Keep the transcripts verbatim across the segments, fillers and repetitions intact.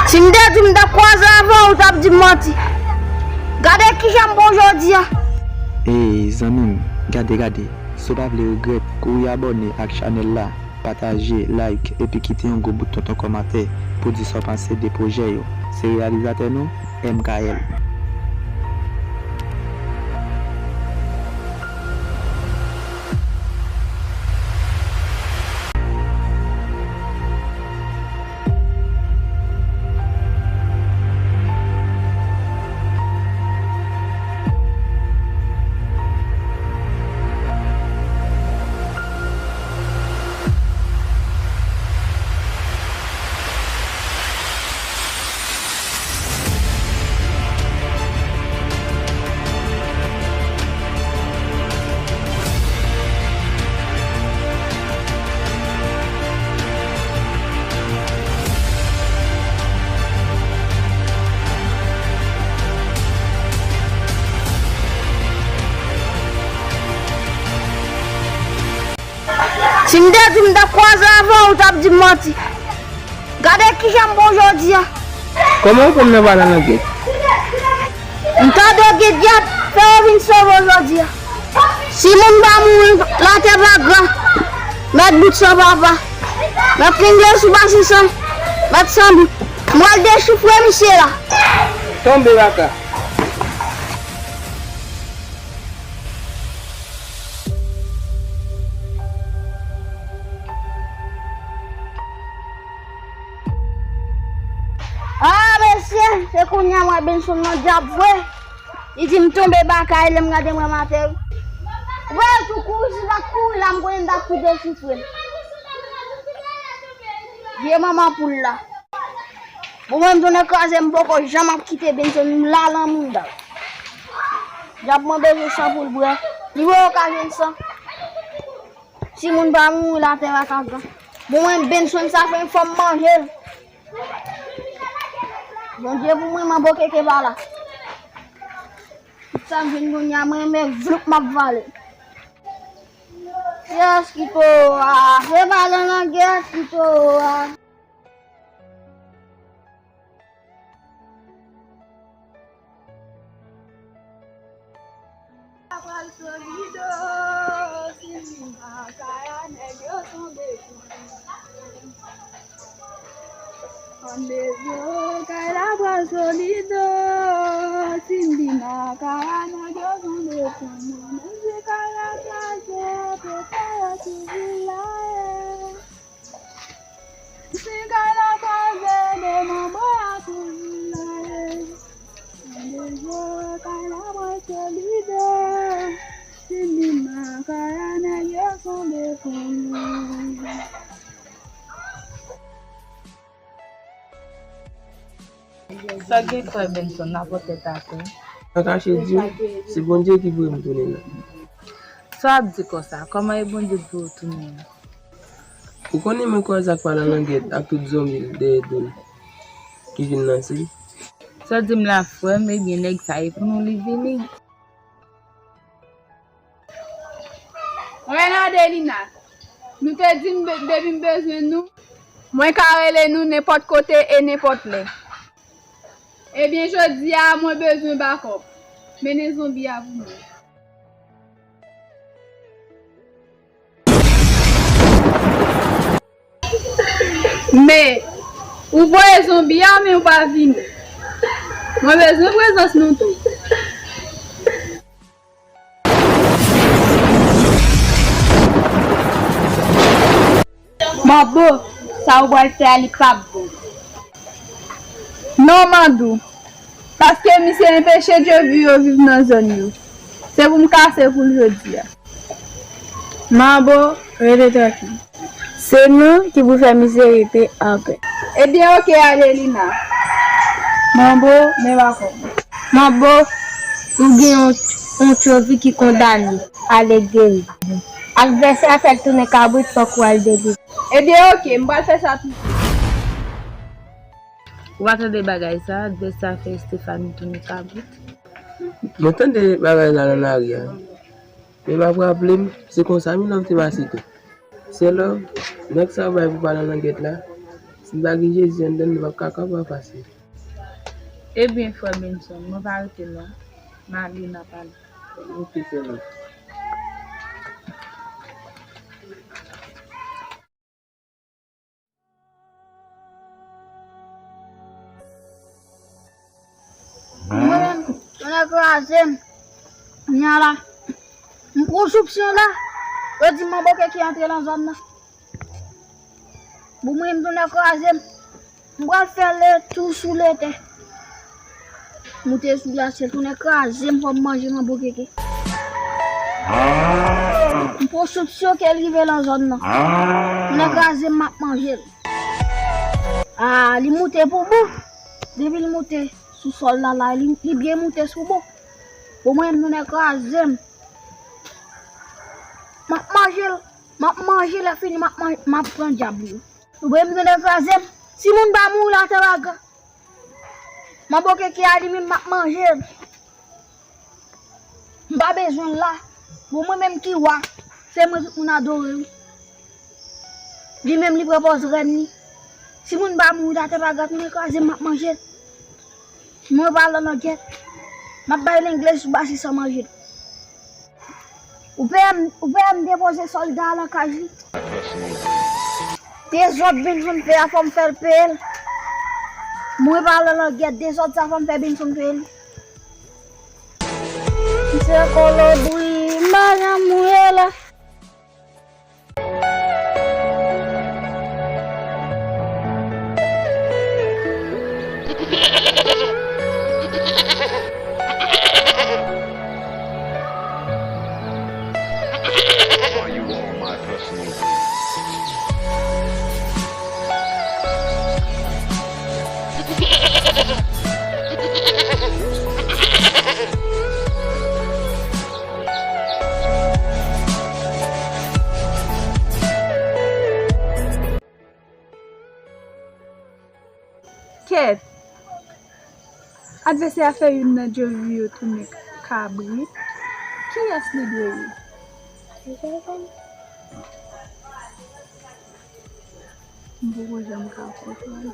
Si m te di w m t ap kwaze avè w, ou t ap di m manti. Gade kijan m bon jodi a. Ey, zanmi m, gade, gade. Si w pa vle regrèt, kouri abòne ak chanèl la, pataje, like, epi kite yon gwo bout tonton kòmantè pou di sa w panse de pwojè yo. Se reyalizatè nou, M K L. Si m te di w m t ap kwaze avè w, ou t ap di m manti. Gade kijan m bon jodi a. Kòman w pran m nan pa nan langèt? M tande w gen dyab, fè yo vin sove w jodi a. Si moun pa mouri, latè pa gran. Mèt bout san papa. Mèt lengle sou basen san. Mèt san bout. M pral dechifre misye la. Tonbe baka. Ah, mesye, se kounye a m wè Benson nan dyab vre. Li di m tonbe baka e lè m gade m wè m atè wi. Ou wè l tou kouri, si l pa t kouri la, m konnen m t ap tou dechifre l. Vye manman poul la. Bon, mwen m tounen kraze, m poko janm ap kite Benson, m la lan mouda. Dyab mwen bezwen san pou l bwè. Li wè yo ka jwenn san. Si moun pa mouri, latè pa ka gran. Bon, mwen Benson sa fè fò m manje l. Bondye pou mwen, manbo keke pa la. Tout sa m jwenn kounye a, mwen men vloup m ap vale. Yes, kito a. Se pa lan langèt, kito a. Pral solido, si li makaya, nèg yo tonbe pou li. Ann bezwen kay la pral solido, si li makaya, nèg yo tonbe pou li. Menm si kay la kraze, pepè yo toujou la. Si kay la kraze, de manbo a toujou la. Deja kay la mwen solide. Si li nan kay la, nèg yo tonbe pou li. Sa gen frè Benson nan pòt tèt atè. Pa kache di w, se Bondye ki voye m tounen nan. Sa w ap di konsa? Kòman e Bondye ki voye w tounen an? Ou konnen mwen kwaze ak Palan Langèt ak tout zonbi l dèyè do l ki vin nan se. Sa w di m la frè m, ebyen nèg sa e pou nou li vini. Mwen Adelina, nou te di m be- depi m bezwen nou, mwen ka rele nou nenpòt kote e nenpòt lè. Ebyen jodi a mwen bezwen bakòp. Mennen zonbi a pou mwen. Men, ou voye zonbi a, men ou pa vini. Mwen bezwen prezans nou tou. Manbo, sa ou pral fè a, li p ap bon. Non, Mandou. Paske misye enpeche Dye vi yo viv nan zòn yo. Se pou m kase kou l jodi a. Manbo, rete trankil. Se nou ki pou fè mizerite anpè. Ebyen, oke, Adelina. Manbo, men bakòp. Manbo, ou gen yon, yon tchovi ki kondane, ale geri. Advèsè a fè l tounen kabrit, fòk ou al delivre. Ebyen, oke, m pral fè sa tousuit. Ou pa tande bagay sa, advèsè a fè Estefani tounen kabrit. Mwen tande bagay la nan lari a. Men m ap raple m, se konsa Milòv te pase tou. Sè Lòv, nèg sa w bay pou Palan Langèt la, M pa gen Jezi anndan m, m p ap ka kanpe anfas li. Ebyen, frè Benson, mwen pa rete non. M ale, n a pale. Ok, sè mwen. Mwen menm, tonnè kraze m. Kounye a la, m pran sou opsyon la. Yo di m Manbo Keke antre nan zòn nan. Bon, mwen menm, tonnè kraze m. M pral fè le tou sou lete. Moute sou lasyèl, tonnè kraze m, fò m manje Manbo Keke. M pran sou opsyon ke l rive nan zòn nan. Tonnè kraze m, m ap manje l. Ah, li moute pou bout. Depi l moute sou sòl la, la, li, li byen moute sou bout. Bon, mwen menm, tonnè kraze m. M ap manje l. M ap manje, lè fini, m ap man-, m ap pran dyab li. Ou vle m tande kraze m? Si moun pa mouri, latè pa gran. Manbo Keke a li menm, m ap manje l. M pa bezwen l la. Bon, mwen menm ki wa, se mwen tout moun adore, wi. Li menm, li pran pòz rèn li. Si moun pa mouri, latè pa gran, tonnè kraze m, m ap manje l. Mwen pa lan nan gèt. M ap bay lenglè sou basis an manje l. Ou peye m, ou peye m depoze sòlda a nan kay li. Dezòd Benson fè a, fò m fè l peye l. Mwen pa lan nan gèt, dezòd sa fò m fè Benson peye l. M se kolobri, m pa janm mouye la. Kèt! Advèsè a fè youn nan djòl li yo tounen kabrit. Kiyès li dwe ye? M poko janm ka konprann.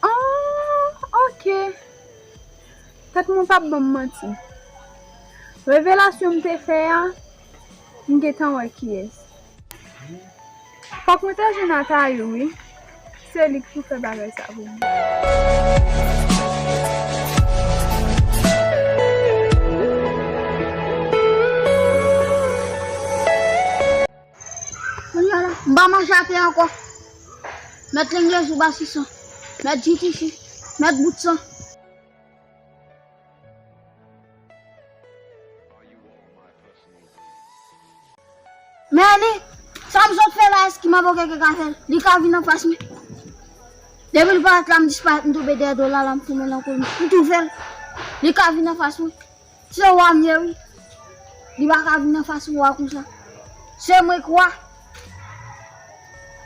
Ah, ok. Tèt mwen p ap ban m manti. Revelasyon m te fè a, m gentan wè kiyès. Fòk mwen te jwenn Atayou, wi. Se li k pou fè bagay sa pou mwen. Kounye a la, m pa manje atè ankò. Mèt lenglè sou basis lan. Mèt jitifi. Mèt bout san. Men li, sa m sot fè la, èske Manbo Keke ka fè l? Li ka vin anfas mwen. Depi l parèt la, m disparèt, m tonbe dèyè do l la, la m foumen l nan kou l, m tou fè l. Li ka vin anfas mwen. Se wa m ye, wi. Li pa ka vin anfas wa konsa. Se mwen k wa.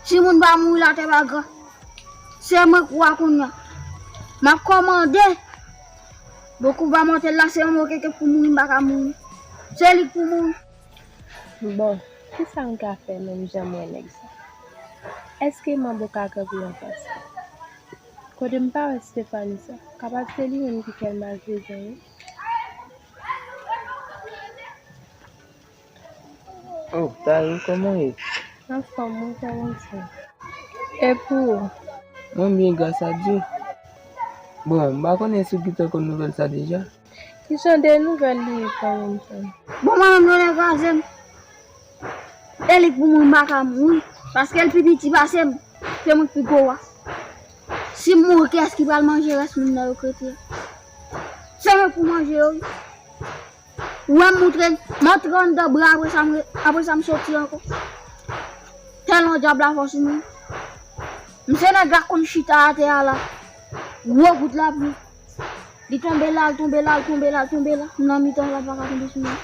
Si moun pa mouri, latè pa gran. Se mwen k wa kounye a. M ap kòmande. Bon, kou ba mòtèl la, se Manbo Keke k pou mouri, m pa ka mouri. Se li k pou mouri. Bon, kisa m ka fè menm jan m wè nèg sa? Èske Manbo ka kanpe anfas li? Kote m pa wè Stefani sa? Kapab se li menm ki fè l malfezan, wi. Oh, Tayou, kòman w ye? Anfòm, wi, frè Benson. E pou ou? Mwen byen, gras a Dye. Bon, m pa konnen si w gentan konn nouvèl sa deja. Ki jan de nouvèl li ye, frè Benson? Bon, mwen menm, tonnè kraze m. E li k pou mouri, m pa ka mouri. Paske l pi piti pase m. Se mwen k pi gwo wa. Si m mouri, kiyès ki pral manje rès moun nan yo k rete a? Se mwen k pou manje yo, wi. Ou wè m moutre, m antre anndan bra, apre sa m re-, apre sa m soti ankò. Tèlman dyab la fò sou mwen. M se nèg la konn chita atè a la. Gwo kout lapli. Li tonbe la, l tonbe la, l tonbe la, l tonbe la. M nan mitan la, l pa ka tonbe sou mwen.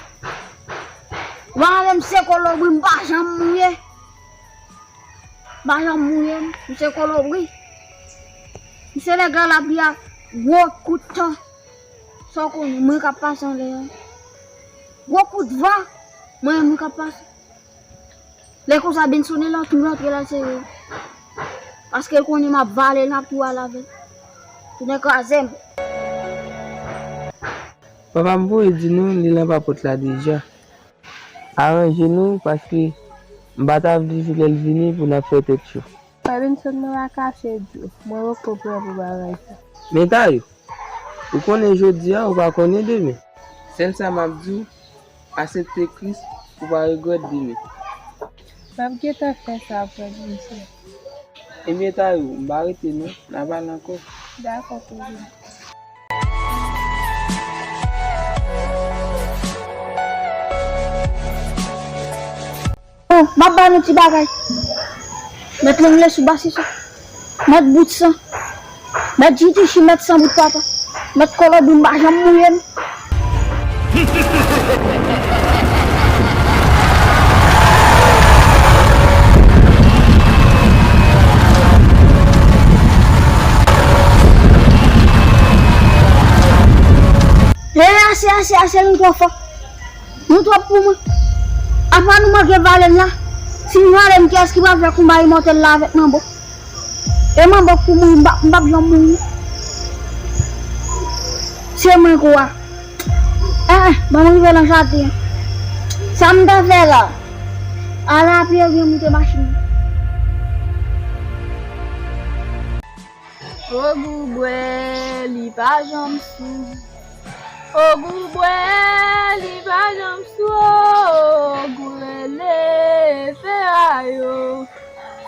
Ou pa wè m se kolobri, m pa janm mouye. M pa janm mouye, m se kolobri. M se nèg la lapli a, gwo kout tan. Sa w konnen, mwen k ap pase anlè a. Gwo kout van, mwen menm k ap pase. Lè konsa, Benson lan tou rantre la sere. Paske l konnen m ap vale l, m ap tou al avè l. Tounen kraze m. Papa m voye di nou li nan papòt la deja. Aranje nou, paske m pa ta vle se lè l vini pou n ap fè tèt cho. Frè Benson, mwen pa kache di w, mwen poko prè pou bagay sa. Men Tayou, ou konnen jodi a, ou pa konnen demen. Sèl sa m ap di w, aksepte Kris, ou pa regrèt demen. M ap gentan fè sa, frè Benson. Ebyen Tayou, m pa rete non, n a pale ankò. Dakò, kouzin. Oh, m ap ba nou ti bagay. Mèt Lengle sou basis ou. Mèt bout san. Mèt jitichi, mèt san bout papa. Mèt kolobri, m pa janm mouye m. E ase, ase, ase, nou twò fò. Nou twòp pou mwen. Apa nou manke vale m la? Si m vale m, kiyès ki pral fè konba imòtèl la avèk Manbo? E Manbo k pou mouri, m p ap, m p ap janm mouri. Se mwen kou a. Eh, eh, ban m rive nan jaden an. Sa m ta fè la? Al a pye oubyen moute machin nan. Ogou bwè, li pa janm sou. Ogou bwè, li pa janm sou. Ogou rele ferayo.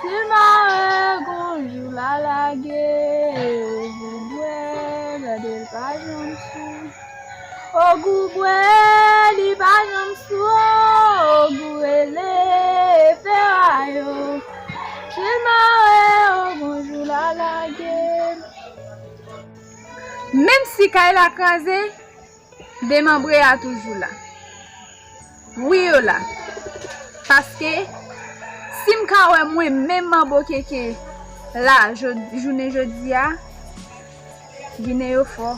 Si l mare gon jou l a lage. Ogou bwè, gade l pa janm sou. Ogou bwè, li pa janm sou, ogou rele ferayo. Si l mare, ogou jou l a lage. Menm si kay la kraze, demanbre a toujou la. Wi, yo la. Paske, si m ka wè mwen menm Manbo Keke la, jò-, jounen jodi a, Ginen yo fò.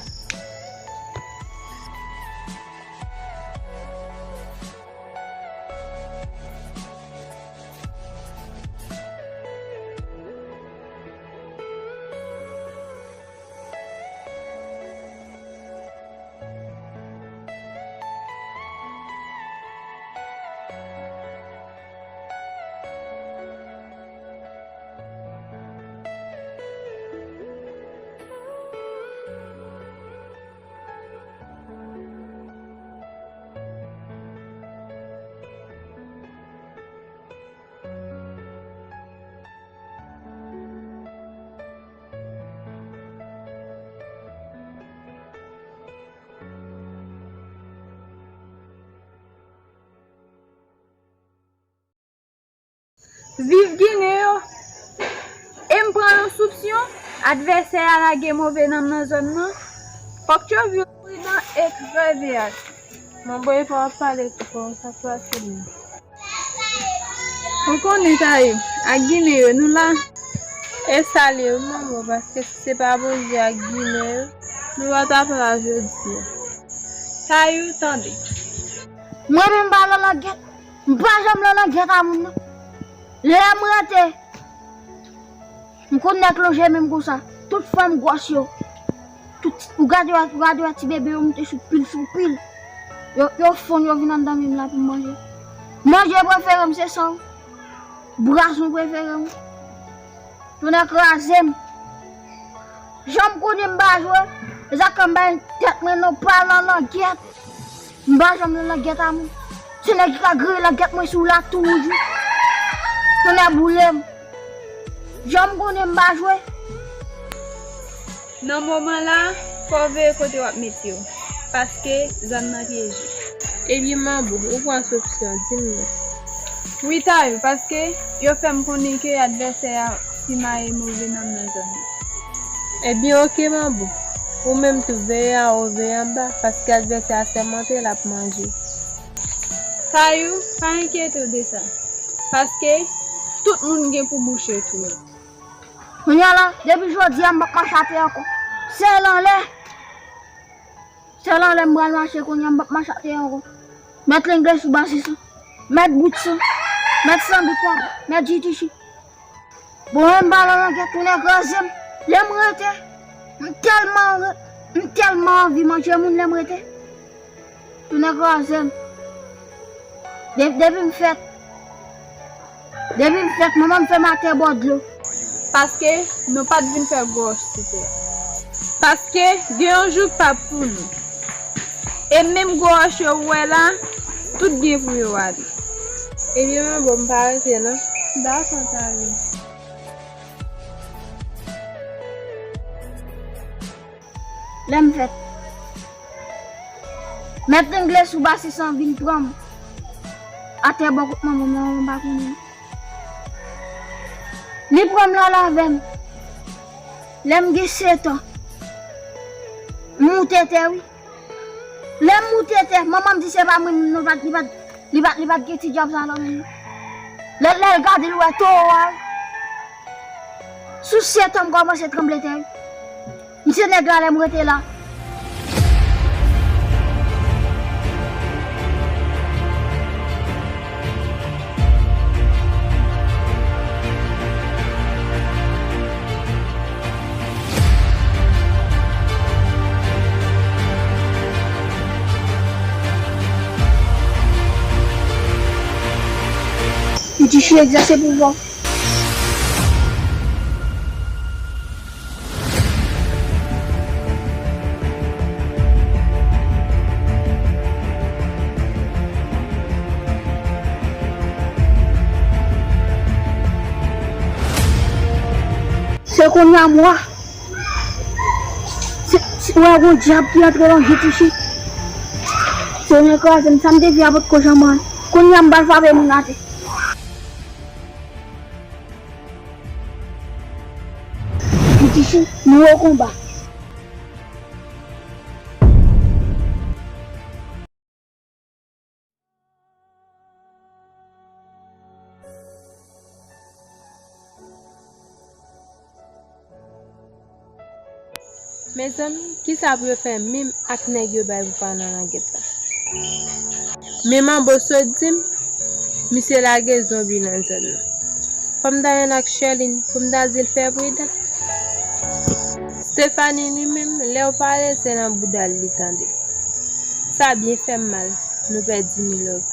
Viv Ginen yo! E m pran yon soupsyon, advèsè a lage move nanm nan zòn nan. Fòk Tchovi pridan e trè veyat. Manbo, e pa w ap pale tou fò, sa k pase menm? Ou konnen Tayou, ak Ginen yo, nou la. E sa l ye wi, Manbo, paske si se pa Bondye ak Ginen yo, nou pa t ap la jodi a. Tayou, tande. Mwen menm pa lanlangyèt. M pa janm lanlangyèt a moun non. Lè m rete, m konn nèg lonje men m konsa. Tout fanm gwòs yo. Tout, ou gade yo, ou gade yo ti bebe yo moute sou pil, sou pil. Yo, yo fonn, yo vin anndan men m la pou m manje. Manje prefere m se san. Bwason prefere m. Tonnè kraze m. Jan m konnen m pa jwe, e sa k fè m bay tèt mwen non, pa lanlangyèt. M pa janm lanlangyèt a moun. Se nèg ki ka griye langyèt mwen sou la toujou. Tonnè boule m. Jan m konnen m pa jwe. Nan moman la, fò w veye kote w ap mete w, paske zòn nan pyeje. Ebyen Manbo, ou pran solisyon, di m non. Wi Tayou, paske yo fè m konnen ke advèsè a simaye move nanm nan zòn nan. Ebyen oke Manbo, ou menm tou veye anwo, veye anba, paske advèsè a sèmante l ap manje. Tayou, pa enkyete w de sa, paske tout moun gen pou bouche twou. Kounye a la, depi jodi a m p ap mache atè ankò. Sèl anlè. Sèl anlè m pral mache kounye a, m p ap mache atè ankò. Mèt Lengle sou basis lan. Mèt bout san. Mèt Sanbi Kwab, mèt Jitichi. Bon, m pa nan langèt, tounen kraze m. Lè m rete, m tèlman re-, m tèlman anvi manje moun lè m rete. Tounen kraze m. De-, depi m fèt, depi m fèt, manman m fè m atè bò dlo. Paske nou pa t vin fè gwo wòch sou tè. Paske gen yon jou k p ap pou nou. E menm gwo wòch yo ou wè la, tout gen pou yo ale. Ebyen, men bon, m pa rete non. Dakò, Tari. Lè m fèt, mèt Englesou Basisan vin pran m atè bò kot manman m nan, m pa konnen. Li pran m l al avè m. Lè m gen sèt an, m moute tè, wi. Lè m moute tè, manman m di se pa mwen menm non, li pa t, li pa t, li pa t, li pa t gen ti djab sa la menm. Lè, lè l gade l wè towo a, wi. Sou sèt an m kòmanse tranble tè, wi. M se nèg la lè m rete la. Jitichi egzèse pouvwa. Se kounye a m wè. Se, se, wè gon dyab ki antre nan Jitichi. Se yon kraze m, sa m te fè a potko janm anyen. Kounye a m pral frape moun atè. Jitichi, nou o konba. Mezanmi, kisa pou yo fè menm ak nèg yo bay pou pa nan langèt la? Men Manbo sot di m, misye lage zonbi nan zòn nan. Fò m ta jwenn ak Sherline pou m ta di l fè pridan. Stephanie li menm, lè w pale, se nan bouda l li tande. Sa byen fè m mal, nou pèdi Milove.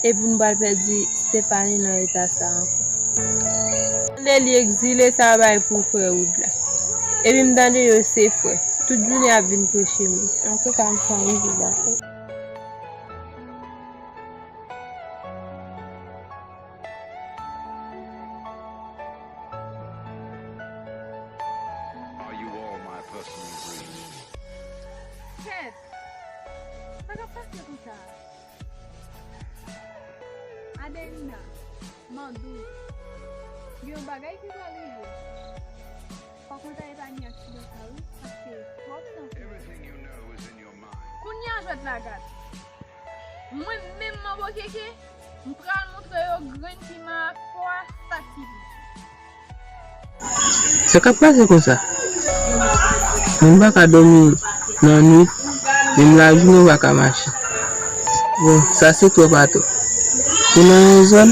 Epi nou pral pèdi Stephanie nan eta sa ankò. Tande li egzile, sa bay pou frè Wood la. Epi m tande yo se frè. Tout jounen y ap vin preche moun. Antouka, m fè yon rive dakò. Are you all my personal dreams? Kèt! Sa k ap pase konsa? Adelina, Mandou, gen yon bagay ki pral rive. Pa konn sa e pa ni aksidan sa wi, paske twòp santi. Everything you know is in your mind. Kounye a jwèt la gad. Mwen menm Manbo Keke, m pral montre yo grenn piman ak pwa sa ki pi. Sa k ap pase konsa? Moun pa ka dòmi nan nwit, menm lajounen ou pa ka mache. Bon, sa se twòp atò. Ou nan yon zòn,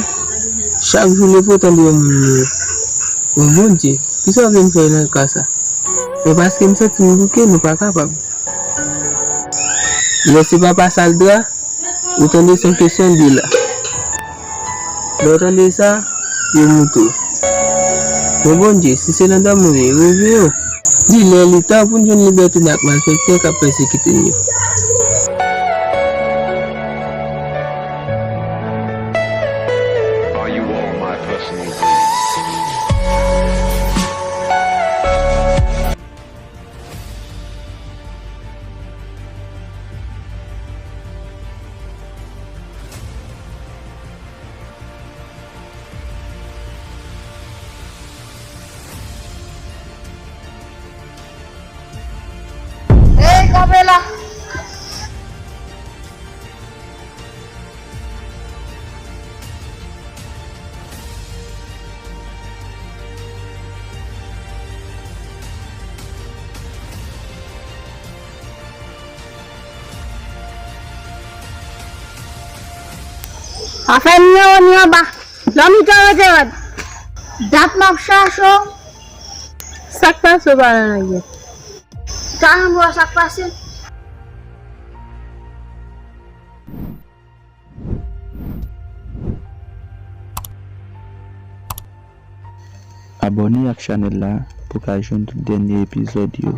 chak jou leve ou tande yon moun mouri. Bon Bondye, kisa w vle m fè nan ka sa? Men paske m santi m bouke, nou pa kapab. Lè se pa pasaj dra, ou tande se yon kesyon de la. Lè w tande sa, yo moute w. Bon Bondye, si se nan dòmi w ye, reveye w. Di lè li tan pou n jwenn libète n ak malfektè k ap pèsekite n yo. Are you all my personal dreams? Ey, kanpe la! Pa fè ni anwo ni anba. Nan mitan rete rèd. Dat m ap chache w. Sa k pase w pa nan lagè? Ta renmen wè sa k pase. Abòne ak chanèl la pou w ka jwenn tout dènye epizòd yo.